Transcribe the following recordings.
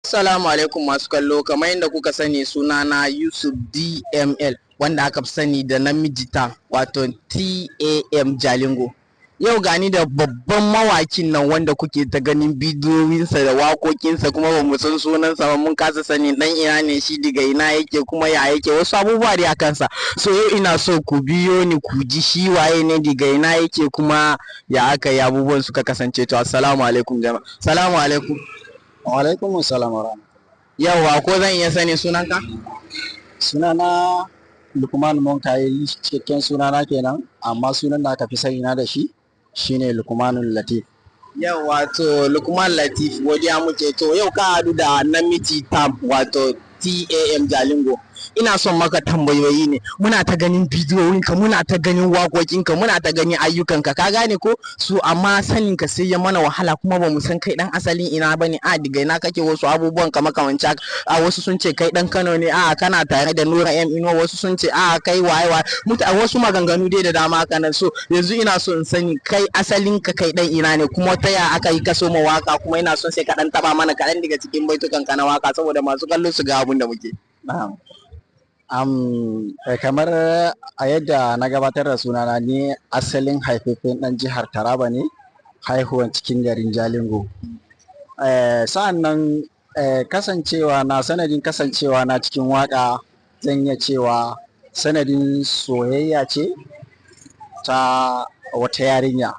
Assalamu alaikum masu kallo. Kamar yadda kuka sani, sunana Yusuf DML, wanda aka fi sani da namiji ta, wato TAM Jalingo. Yau gani da babban mawakin nan wanda kuke ta ganin bidiyoyinsa da waƙoƙinsa, kuma ba mu san sunansa ba, mun kasa sani dan ina ne shi, daga ina yake, kuma ya yake, wasu abubuwa dai a kansa. So yau ina so ku biyo ni ku ji shi waye ne, daga ina yake, kuma ya aka yi abubuwan suka kasance. To, assalamu alaikum jama'a. Assalamu alaikum. Wa alaikum assalam wa rahmatullah. Yawwa, ko zan iya sani sunanka? Sunana Lukman Monkayi, cikakken sunana kenan, amma sunan da aka fi sani na da shi shine Lukmanul Latif. Yawwa, to Lukman Latif, godiya muke. To yau ka haɗu da namiji Tam, wato TAM Jalingo. Ina son maka tambayoyi ne. Muna ta ganin bidiyoyinka, muna ta ganin waƙoƙinka, muna ta ganin ayyukanka, ka gane ko su, amma saninka sai ya mana wahala, kuma ba mu san kai dan asalin ina bane, a daga ina kake, wasu abubuwan ka makamanci haka. A wasu sun ce kai dan Kano ne, a kana tare da Nura M Inuwa, wasu sun ce a kai waye waye, wasu maganganu dai da dama haka nan. So yanzu ina so in sani kai asalin ka kai dan ina ne, kuma ta ya aka yi ka soma waka, kuma ina son sai ka dan taba mana kaɗan daga cikin baitukan ka na waka saboda masu kallo su ga abun da muke. Na'am. Kamar a yadda na gabatar da sunana, ni asalin haifaffen ɗan jihar Taraba ne, haihuwan cikin garin Jalingo. Sa'an nan kasancewa na sanadin kasancewa na cikin waƙa, zan iya cewa sanadin soyayya ce ta wata yarinya.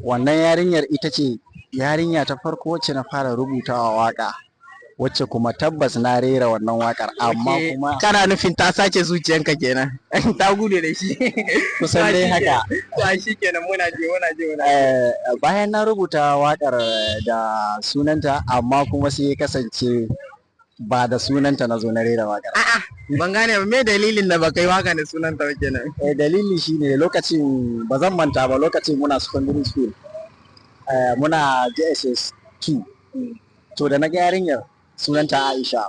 Wannan yarinyar ita ce yarinya ta farko wacce na fara rubutawa waƙa, wacce kuma tabbas na rera wannan waƙar, amma kuma Kana nufin ta sace zuciyanka kenan, ta gudu da shi. Kusan dai haka. To shi kenan, muna ji, muna ji, muna ji. Bayan na rubuta waƙar da sunanta, amma kuma sai ya kasance ba da sunanta na zo na rera waƙar. A'a, ban gane ba, me dalilin da baka yi waka da sunanta ba kenan? Dalili shine lokacin, ba zan manta ba, lokacin muna secondary school, muna JSS 2. To da na ga yarinyar, sunanta Aisha,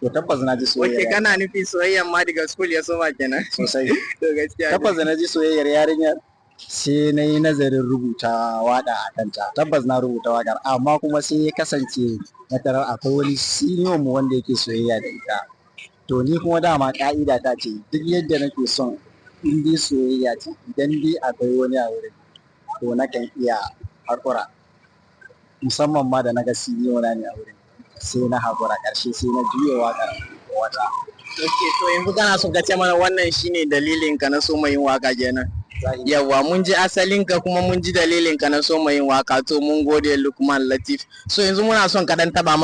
to tabbas na ji soyayya. Kana nufi soyayyan ma daga school ya soma kenan? Sosai. To gaskiya ne. Tabbas da na ji soyayyar yarinyar, sai na yi nazarin rubuta waƙa a kanta. Tabbas na rubuta waƙar, amma kuma sai ya kasance na tarar akwai wani senior mu wanda yake soyayya da ita. To ni kuma dama ƙa'ida ta ce duk yadda nake son, in dai soyayya ce, idan dai akwai wani a wurin, to nakan iya haƙura. Musamman ma da na ga senior na ne a wurin, sai na haƙura. Ƙarshe sai na juya waƙar wata. Okay, to yanzu kana so ka ce mana wannan shine dalilin ka na soma yin waka kenan? Zahiri. Yawwa, mun ji asalin ka, kuma mun ji dalilin ka na soma yin waka. To mun gode, Lukman Latif. So yanzu muna son ka dan taba mana